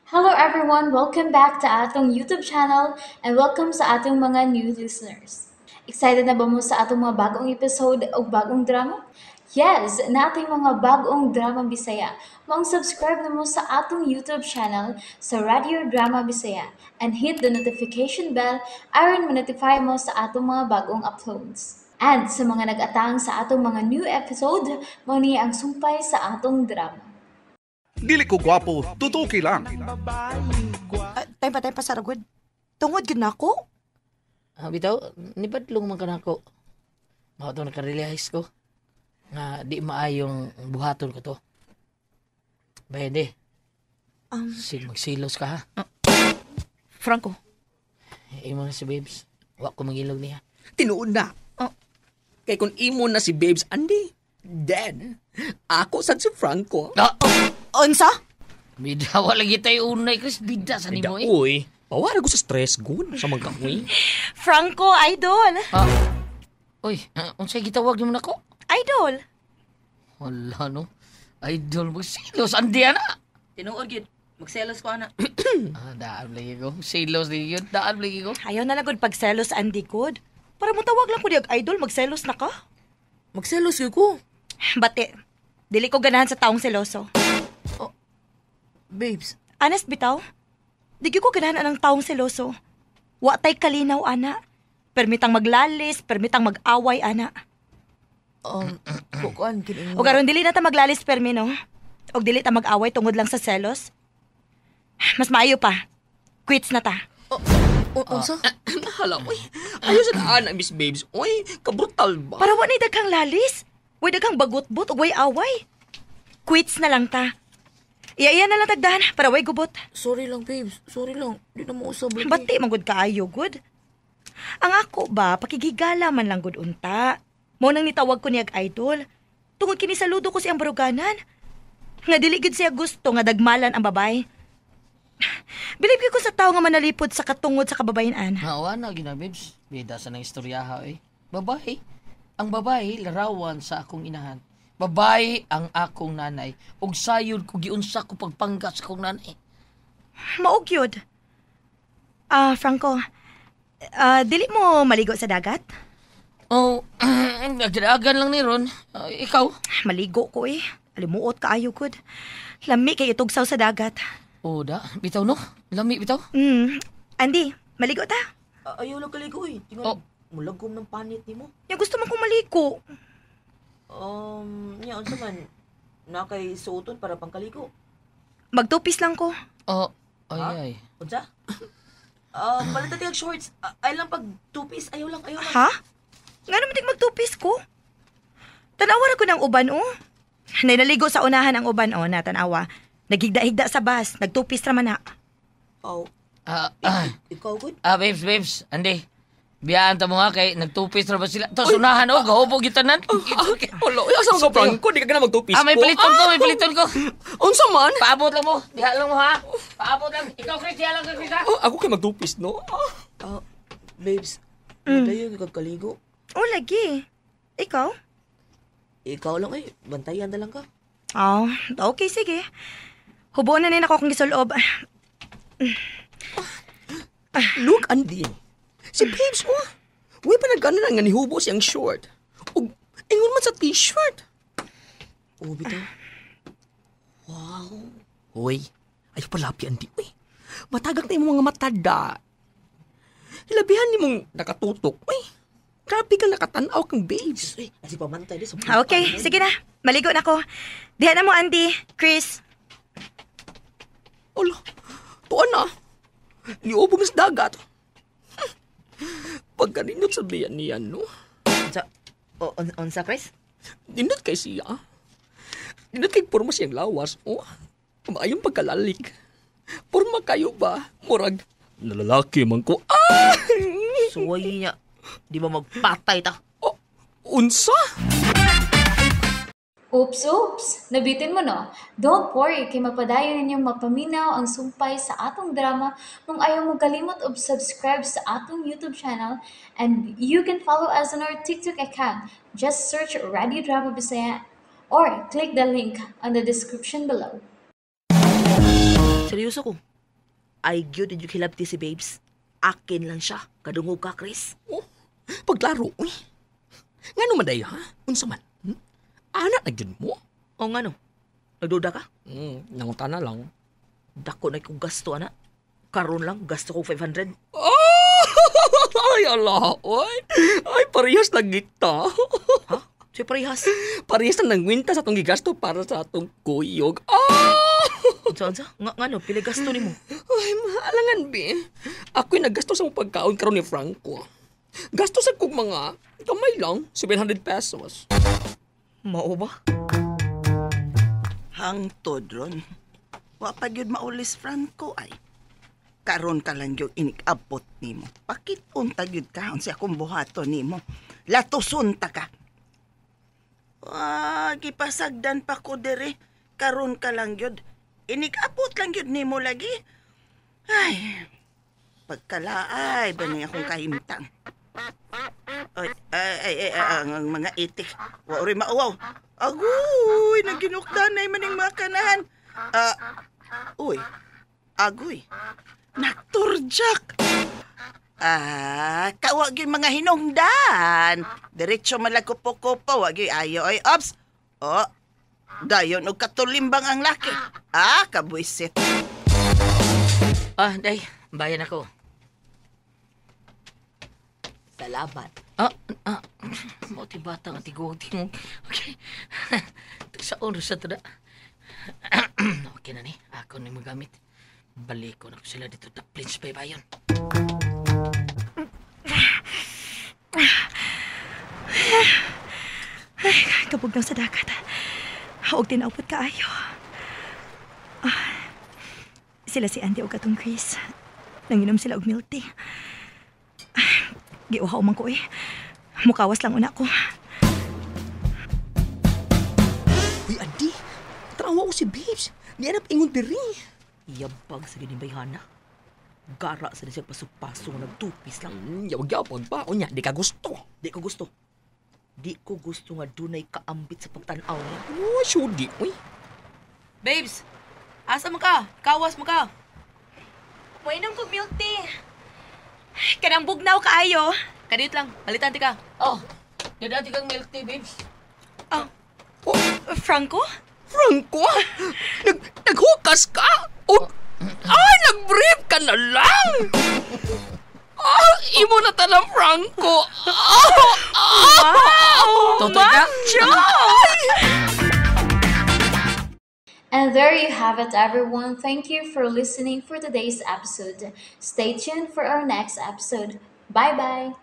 Hello everyone! Welcome back to atong YouTube channel and welcome sa atong mga new listeners. Excited na ba mo sa atong mga bagong episode o bagong drama? Yes! Nating mga bagong drama Bisaya. Maong subscribe na mo sa atong YouTube channel sa Radio Drama Bisaya and hit the notification bell aron ma-notify mo sa atong mga bagong uploads. And sa mga nag-atang sa atong mga new episode, mao ni ang sumpay sa atong drama. Dili ko gwapo, tutuki lang. Ah, time pa sa ragod. Tungod gyud nako. Ah, bitaw, nibadlong man ka nako. Mao to nakarealize ko nga di maayong buhaton ko to. Bayade. Sig magsilos ka ha. Franco. Imo na si Babes. Wa ko mangilog niya. Tinuod na. Oh. Kay kung imo na si Babes Andy, then ako sad si Franco. Ah, Unsa? Bida, wala tayo unay, Chris. Bida sa nimo eh. Uy, pawara ko sa stress gun sa mga kahoy. Franco, idol. Ah. Uy, unsay gitawag nimo nako? Idol. Wala no. Idol, magsilos andi ana. Tinuod gyud. Magselos ko ana. Ah, daan lagi ko. Silos lagi yun. Daan lagi ko. Ayaw na lang gud pagselos, Andy good. Para motawag lang ko diyag idol, magselos na ka. Magselos gyud ko. Bati, dili ko ganahan sa taong seloso. Babes, Honest bitaw, di gyud ko ganahan anang taong seloso. Wa tay kalinaw, ana. Permitang maglalis, permitang mag-away, ana. Kuan kining O karon dili na ta maglalis permi, no? Og dili ta mag-away tungod lang sa selos. Mas maayo pa. Quits na ta. Unsa? Hala, uy. Ayaw sa daan, Miss Babes. Uy, kabrutal ba? Para wa ni daghang lalis. Way daghang bagot-bot ug way away. Quits na lang ta. Iya-iya na lang tagdahan para way gubot. Sorry lang, babes. Sorry lang. Di na mo usab lagi. Bati man gud kaayo gud. Ang ako ba pakigigala man lang gud unta. Mo nang nitawag ko niyag idol. Tungod kini saludo ko siyang baruganan. Nga dili gud siya gusto nga dagmalan ang babay. Bilib gyud ko sa tawo nga manalipod sa katungod sa kababayen-an. Hawa na gina, babes. Bida sa nang istoryaha eh. Babae. Ang babae, larawan sa akong inahan. Babae ang akong nanay. Ug sayod ko giunsa ko pagpangga sa akong nanay. Maog yun. Ah, Franco. Ah, dili mo maligo sa dagat? Oh, agad lang ni Ron. Ah, ikaw? Maligo ko eh. Alimuot kaayo gud. Lami kay itugsaw sa dagat. Oh, da. Bitaw no? Lami bitaw. Andy, maligo ta. Ayaw lang kaligo eh. Tingnan, Oh. mulagom ng panit nimo. Yung gusto mo kong maligo. Nya unsa man na kay suoton para pangkaligo. Magtupis lang ko. Oh, ay Ha? ay. Unsa? Palit na tiyag shorts. Ah, ay lang pag two piece, ayaw lang, ayaw lang. Ha? Nga naman tig magtupis ko? Tanawa ra ko ng uban, oh. Nay naligo sa unahan ang uban, oh, na tanawa. Naghigda-higda sa bus, nagtupis ra man na. Oh, Ah, ah, ikaw good. Ah, babes, babes. Andi. Biyaan ta mo nga kay nagtupis ra ba sila. Tapos unahan oh, gahubog gitanan. Hala, uy, asa mga Franco? Di ka na magtupis Ah, may ko. paliton ko, may paliton ko. Unsa man? Paabot lang mo. Diha lang mo ha. Paabot lang. Ikaw, Chris, diha lang ka, Chris ha. Oh, ako kay magtupis, no? Ah. Ah, babes, madayon kag kaligo. Oh, lagi. Ikaw? Ikaw lang eh, bantayan na lang ka. Oh, okay, sige. Hubuan na nin ako kung gisulob. Look, Andy. Si Babes, oh. Uy, pa nagkano na nga nihubo siyang short. Ug, ingon man sa t-shirt. Oh, bitaw. Uy, ayaw palapi, Andy. Uy, matagak na imong mga mata, da. Hilabihan ni mong nakatutok. Uy, grabe kang nakatanaw kang Babes. Uy, asi pamantay di sa Okay, sige na. Maligo na ko. Diha na mo, Andy. Chris. Ala, tuan na. Niubog na sa dagat. Pagkaninot sa biyan niya, no? Unsa? Oh, unsa Chris? Nindot kay siya. Nindot kay porma siyang lawas, oh. Maayong pagkalalik. Porma kayo ba? Murag, nalalaki man ko. Ah! Suway niya. Di ba magpatay ta? Oh, unsa? Oops, oops! Nabitin mo no? Don't worry, kay mapadayon ninyong mapaminaw ang sumpay sa atong drama kung ayaw mo kalimot og subscribe sa atong YouTube channel, and you can follow us on our TikTok account. Just search Radio Drama Bisaya or click the link on the description below. Seryoso ko. Ay gyud yung hilabti si Babes. Akin lang siya. Kadungog ka, Chris. Oh, paglaro, uy. Ngano man day, ha? Unsa man? Hmm? Ana na gyud mo? O nga no? Nagduda ka? Nangutana lang. Dako na kong gasto, ana. Karon lang, gasto ko 500. Oh! Ay, ala, oy. Ay, parehas lang kita. Ha? Siya parehas. Parehas na nangwinta sa atong gigasto para sa atong kuyog. Ah! Unsa, unsa? Nga, nga no, pila gasto nimo? Ay, maalangan, be. Ako'y naggasto sa mong pagkaon karon ni Franco. Gasto sa kong mga kamay lang, 700 pesos. Mao ba? Hangtod ron. Wa pa gyud maulis Franco ay. Karon ka lang gyud inikabot nimo. Pakit-unta gyud ka unsa akong buhaton nimo. Latuson ta ka. Ah, gipasagdan pa ko diri. Karon ka lang gyud. Inikabot lang gyud nimo lagi. Ay, pagkalaay ba ni akong kahimtang. Ay, ay, ay, ay, ay, ang mga itik. Wa rin mauwaw. Agoy, naginukdanay maning mga kanahan. Ah, uy, agoy. Nagturjak. Ah, kawag yung mga hinungdan. Diretso malagkupo-kupo, wag yung ayo ay ops. Oh, dayon og katulimbang ang laki. Ah, kabuisit. Ah, day, bayan ako. Salamat. Ah, mao ti bata nga tigog-tingog. Okay. Sa oras sa tada. Okay na ni, ako ni magamit. Balik ko na ko sila dito daplin sa baybayon. Ay, kabog ng sa dagat. Haog tinawpot kaayo. Ah, sila si Andy og atong Chris. Nanginom sila og milk tea. Ah, giuhaw man ko eh. Mukawas lang una ko. Uy, Adi, tanawa ko si Babes. Nianap ingon diri. Yabag sa gini bayhana. Gara sa siya paso-paso nga nagtupis lang. Yawag-yawag pa. Unya, di ka gusto. Di ko gusto. Di ko gusto nga dunay kaambit sa pagtan-aw niya. Oh, syudi, uy. Babes, asa man ka? Kawas mo ka? Moinom kog milk tea. Kanang bugnaw kaayo. Kadiyot lang, palitan ti ka. Oh, dati kang milk tea, babes. Ah, Franco? Franco, naghukas ka? Oh, ay, nag-brief ka na lang! Ah, imo na talang Franco. Ah, Wow! Totoy ka? And there you have it, everyone. Thank you for listening for today's episode. Stay tuned for our next episode. Bye bye.